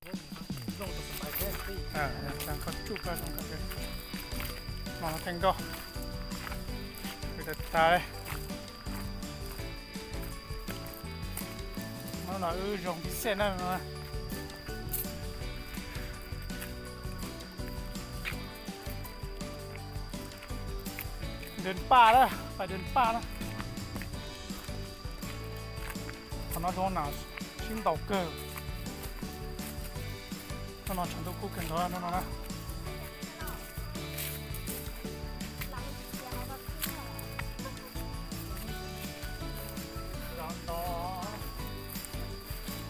Koj tsuj koj zoo koj no no theej nkauj. Kws tas tas li. Hnub no wb zoo pib xej na no. Dwb paj na, pais dwb paj na. Qhov no zoo na, sib ntaus kawg. Hnub no tshav ntuj kub kawg nkaus hnub no na.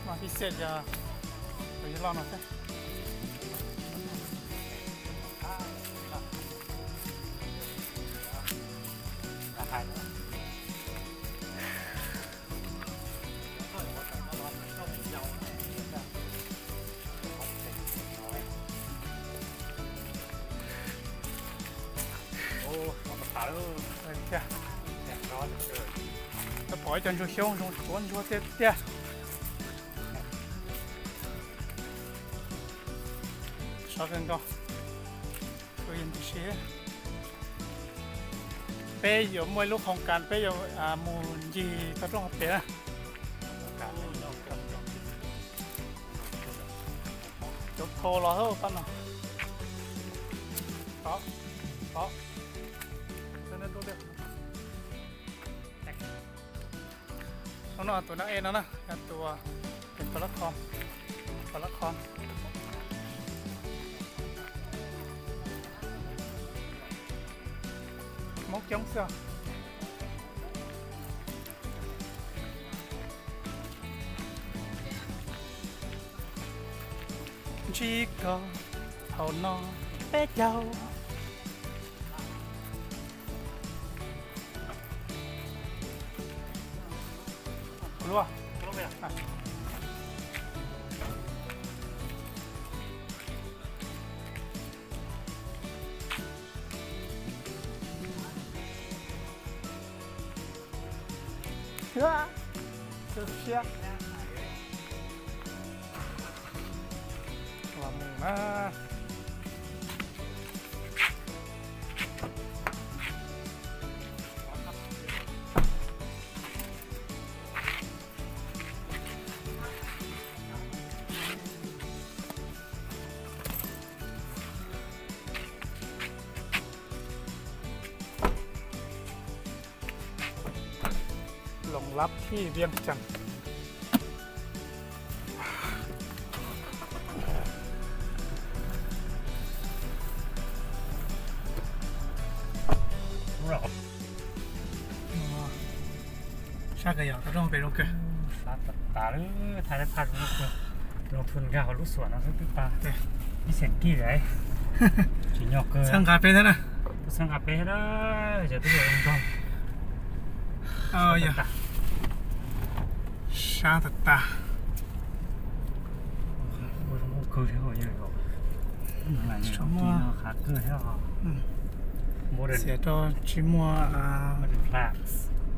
Mas pib xej yog, yog loj no xwb. Tau pom ib co ntsuag xyoob zoo tuav ntsuag tiag tiag. Sov kawg nkaus. Peb yuav muaj ib lub qhoo kas, peb yuav mus ncig tau rooj hauv pes na. Cov kho los pab no. Hnub no tus nab e no na yog tus, tus lab kho, tus lab kho. Hmoob coob xwb. Ntsib koj thaum no peb caug. Lồng Láp Thi Viêng Chăn. Sab kawg yog, tau rooj pem zoo kawg. Sab tas tas lawm, thaij lawv phaj zoo kawg. Loo thun nkag hauv lub xuam no xwb twb tag. Ib xeem kij lawm. Tsis nyog kawg. Txhawb nqa peb thiab na. Txhawb nqa peb thiab, yog twb zoo nraug. Sab tas tas. Xiav rau tsis muaj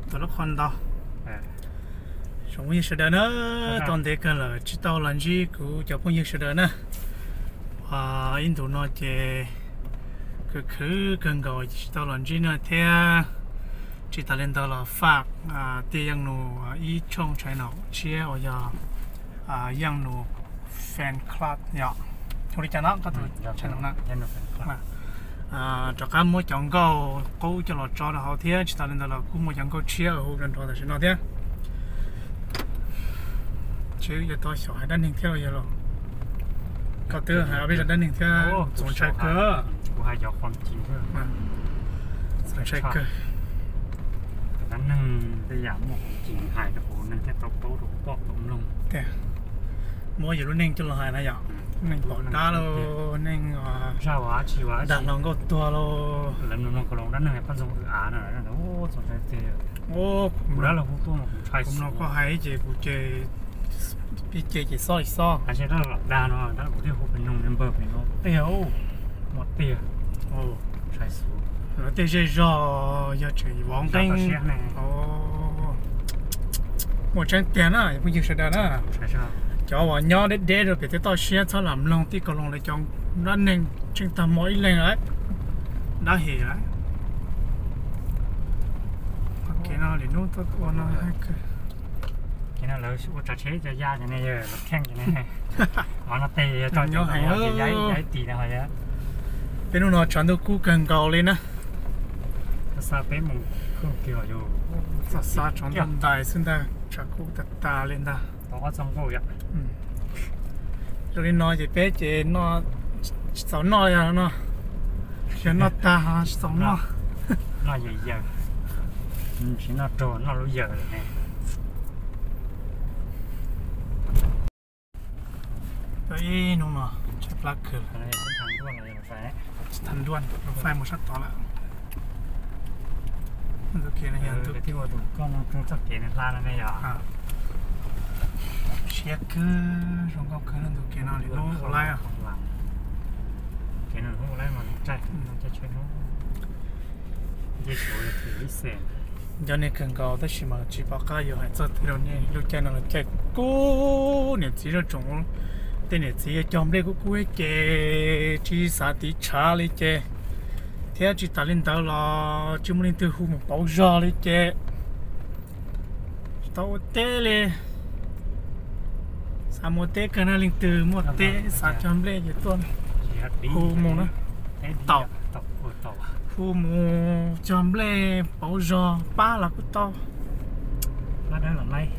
tus lub qhov ntau. Tsoom phooj ywg sawv daws na, tau ntev kawg lawm tsis tau los ntsib kuv cov phooj ywg sawv daws na. Ib ntus no ces khwv khwv kawg nkaus tsis tau los ntsib na thiab. Tsis tas li ntawd los faj Tiaj Yeej Nus ib tshooj tshai nom tshiab uas yog Yeej Nus Fan Club yom. Hu li cas no koj tus tshai nom na? Rov qab muab cov nkauj qub coj los tso rau hauv thiab tsis tas li ntawd los kuj muaj cov nkauj tshiab hu nrov nrov tam sim no thiab. Tsis yuav tau xyaum hais dab neeg thiab los yog los? Koj twb hais ob peb zaj dab neeg thiab, txaus ntshai kawg. Txaus ntshai kawg. Dab neeg tej yam muaj hais rau neeg thiaj tau paub rau poj tau mloog. Tiag, muab yus lub neej coj los hais na yom. Neeg pom dab los, neeg dag hluas nkauj tuag los. Lawv mloog ko los dab neeg pab ntxoog av na, txaus ntshai tiag. Kuv dab laug kuv tuaj no kuv ntshai xwb. Kuv mloog koj hais ces kuv ces, pib ces ces xob li xob. Dab laug dag no dab laug kuv thiaj hu pem noog npawg pem no tiag, muaj tiag. Ntshai xwb. Lawv tej zej zog yog tseem vov nqeeb. Muaj tseeb tiag na phooj ywg sawv daws na. Cov uas nyob deb deb rau pem tej toj siab txhob lam mloog tij kaus loos lawv cov dab neeg, tseem tag hmo ib leeg lawm, dab hem lawm. Kev no lwm hnub tuaj ua no hais kawg. Kev no lawv ua tsav tsheb cov ya cov ne, yog lawv kheej cov ne. Qhov no tes yog tso nyob heev ya ib tis no ho yog. Peb hnub no tshav ntuj kub kawg nkaus li na. Xa peb mus kawg kiag yus. Xa tshav ntuj ntais xwb ntag, tshav kub tag tas li ntag. Tau ob txoj nkaus yom. Zoo li no ces peb ces tsis txaus noj li no. Yog noj tag tsis txaus noj. Noj yaws yaws, tsis noj raug noj lub yaws lawm ne. Ib hnub no tshaib plab kawg. Tsis tau nruaj, faij mus sab tod lawm. Ntu kev no yog ntu kev ua tus koj no rau txoj kev nws hla no ne yog. Siab kawg, zoo nkauj kawg ntu kev no li lub ua laib. Kev no lub ua laib mas tsaij, tsaij tsheb hnub. Nce suav ib xees. Nco nej kawg nkaus tab sis mas tsis pom qab yuav hais txog twg rau nej. Lub caij no los caij kub, niam txiv zej tsoom, tej niam txiv cog nplej kub kub ces tsis xav tiv tshav li ces, thiab tsis tas li ntawd los tsis muaj leej twg hu mus pauv zog li ces tsis tau ua teb li. Xav mus ua teb kawg na, leej twg muaj teb xav cog nplej ces tuaj hu mus na. Tau, hu mus cog nplej pauv zog pab los kuj tau. Pab dawb los laib.